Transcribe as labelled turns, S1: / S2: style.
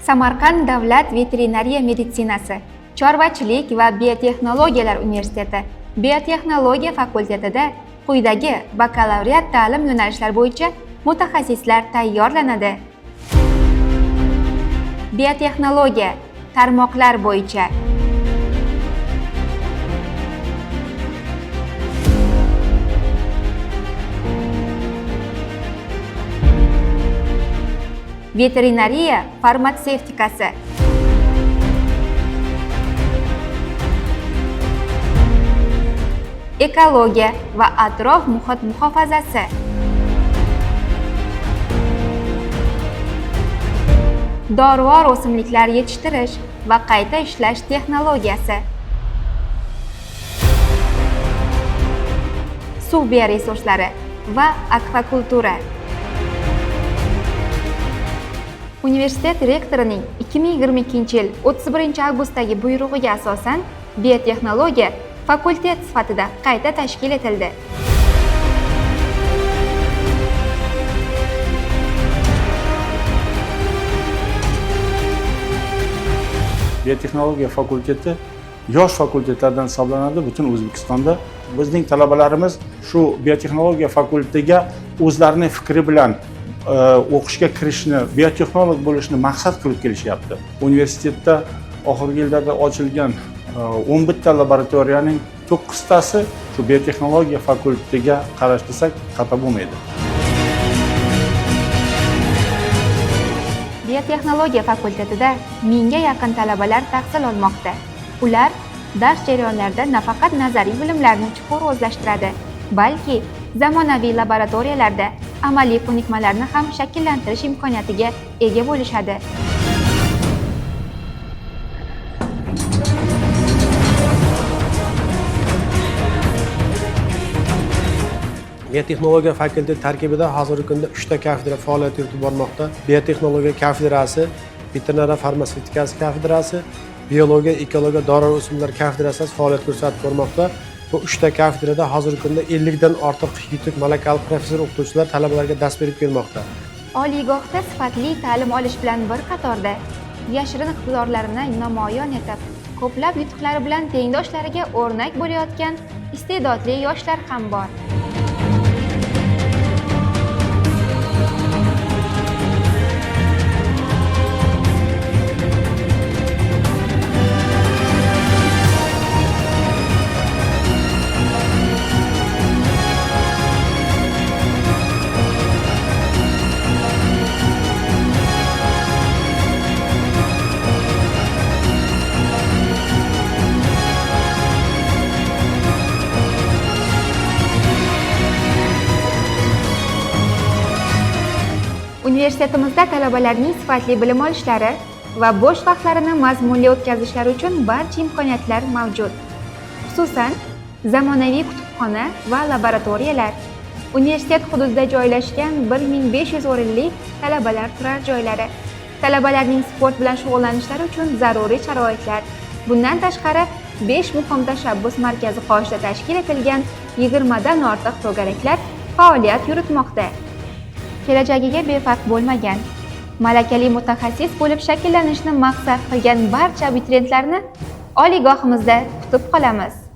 S1: Samarqand davlat veterinariya meditsinasi, chorvachilik va biotexnologiyalar universiteti biotexnologiya fakultetida quyidagi bakalavriat ta'lim yo'nalishlari bo'yicha mutaxassislar tayyorlanadi. Biotexnologiya tarmoqlar bo'yicha veterinariya farmatsevtikasi, ekologiya va atrof muhit muhofazasi, dorivor o'simliklar yetishtirish va qayta ishlash texnologiyasi, suv bioresurslari va akvakultura. Universitet rektorining 2022-yil 31-avgustdagi buyrug'iga asosan biotexnologiya fakultet sifatida qayta tashkil etildi.
S2: Biotexnologiya fakulteti yosh fakultetlardan hisoblanadi butun O'zbekistonda. Bizning talabalarimiz shu biotexnologiya fakultetiga o'zlarini fikri bilan o'qishga kirishni, biotexnolog bo'lishni maqsad qilib kelishyapti. Universitetda oxirgi yillarda ochilgan 11 ta laboratoriyaning 9 tasi shu biotexnologiya fakultetiga qarash desak xato bo'lmaydi.
S1: Biotexnologiya fakultetida 1000ga yaqin talabalar tahsil olmoqda. Ular dars jarayonlarida nafaqat nazariy bilimlarni chuqur o'zlashtiradi, balki zamonaviy laboratoriyalarda amaliy ko'nikmalarni ham shakllantirish imkoniyatiga ega bo'lishadi.
S3: Biotexnologiya fakulteti tarkibida hozirgi kunda 3 ta kafedra faoliyat yuritib bormoqda. Biotexnologiya kafedrasi, veterinariya farmatsevtikasi kafedrasi, biologiya, ekologiya, dori o'simliklar kafedrasi faoliyat ko'rsatib bormoqda. Bu 3 ta kafedrada hozirgi kunda 50 dan ortiq yetuk malakali professor o'qituvchilar talabalarga dars berib kelmoqda.
S1: Oliygohda sifatli ta'lim olish bilan bir qatorda yashirin iqtidorlarini namoyon etib, ko'plab yutuqlari bilan tengdoshlariga o'rnak bo'layotgan iste'dodli yoshlar ham bor. Universitetimizda talabalarning sifatli bilim olishlari va bo'sh vaqtlarini mazmunli o'tkazishlari uchun barcha imkoniyatlar mavjud. Xususan, zamonaviy kutubxona va laboratoriyalar, universitet hududida joylashgan 1500 o'rinli talabalar turar joylari, talabalarning sport bilan shug'ullanishlari uchun zaruriy sharoitlar. Bundan tashqari, 5 muhim tashabbus markazi qoshida tashkil etilgan 20 dan ortiq to'garaklar faoliyat yuritmoqda. Kelajagiga befarq bo'lmagan, malakali mutaxassis bo'lib shakllanishni maqsad qilgan barcha abituriyentlarni oliygohimizda kutib qolamiz.